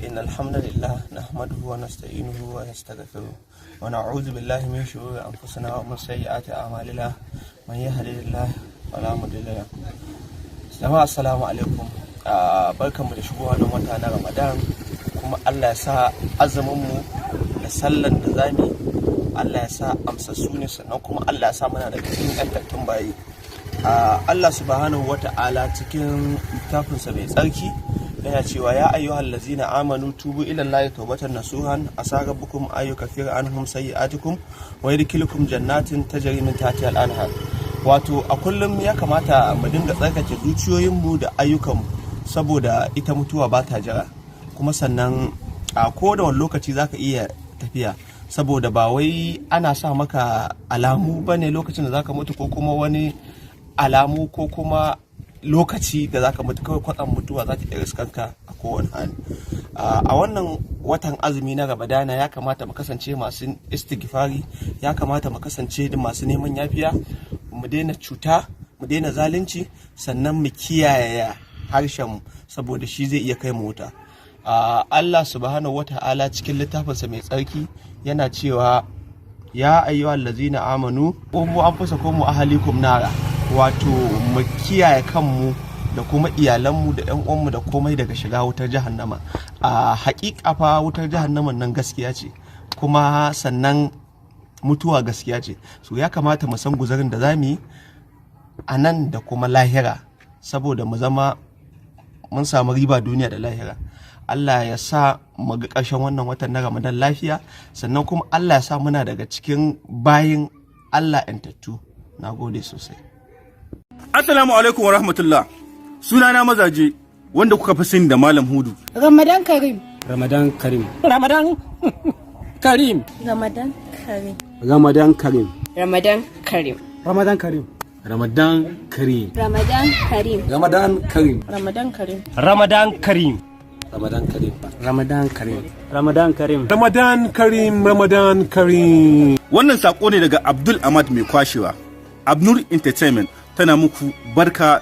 إن الحمد لله نحمده ونستعينه ونستغفره ونعوذ بالله من شرور أنفسنا ومن سيئات أعمالنا، من يهده الله فلا مضل له. Jama'a، assalamu alaikum. Barkanmu da shigowa wannan wata na Ramadan, kuma Allah ya sa azumin mu da sallan da zamu, Allah ya sa amsassu ne, sannan kuma Allah ya sa muna daga cikin 'yantattun bayi. Allah subhanahu wata'ala cikin littafinsa mai tsarki yana cewa: يا أيها الذين آمنوا توبوا إلى الله توبة نصوحا عسى ربكم أن يكفر عنكم سيئاتكم ويدخلكم جنات تجري من تحتها الأنهار. Wato a kullum ya kamata mu dinga tsarkake zuciyoyinmu da ayyukanmu, saboda ita mutuwa ba ta jira. Kuma sannan a ko da wani lokaci zaka iya tafiya, saboda ba wai ana sa maka alamu bane lokacin da zaka mutu, ko kuma wani alamu, ko kuma lokaci da zaka mutu. Kawai kwatsam mutuwa za ta iya riskanka a kowane hali. A wannan watan azumi na Ramadana ya kamata mu kasance masu istighfari, ya kamata mu kasance da masu neman yafiya, mu daina cuta, mu daina zalunci, sannan mu kiyaye harshen mu, saboda shi zai iya kai mu wuta. Allah subhanahu wata'ala cikin littafinsa mai tsarki yana cewa: يا أيها الذين آمنوا قوا أنفسكم وأهليكم نارا. Wato mu kiyaye kanmu da kuma iyalanmu da yan uwanmu da komai daga shiga wutar jahannama. A haƙiƙa fa wutar jahannaman nan gaskiya ce, kuma sannan mutuwa gaskiya ce. So ya kamata mu san guzarin da zamu yi a nan da kuma lahira, saboda mu zama mun samu riba duniya da lahira. Allah ya sa mu ga ƙarshen wannan watan na Ramadan lafiya, sannan kuma Allah ya sa muna daga cikin bayin Allah 'yantattu. Na gode sosai. Assalamu alaikum wa rahmatullah. Sunana Mazaje, wanda kuka fi sani da Malam Hudu. Ramadan Karim. Ramadan Karim. Ramadan Karim. Ramadan Karim. Ramadan Karim. Ramadan Karim. Ramadan Karim. Ramadan Karim. Ramadan Karim. Ramadan Karim. Ramadan Karim. Ramadan Karim. Ramadan Karim. Ramadan Karim. Ramadan Karim. Ramadan Karim, Ramadan Karim. Wannan sako ne daga Abdul Ahmad mai kwashewa. Abnur Entertainment tana muku barka.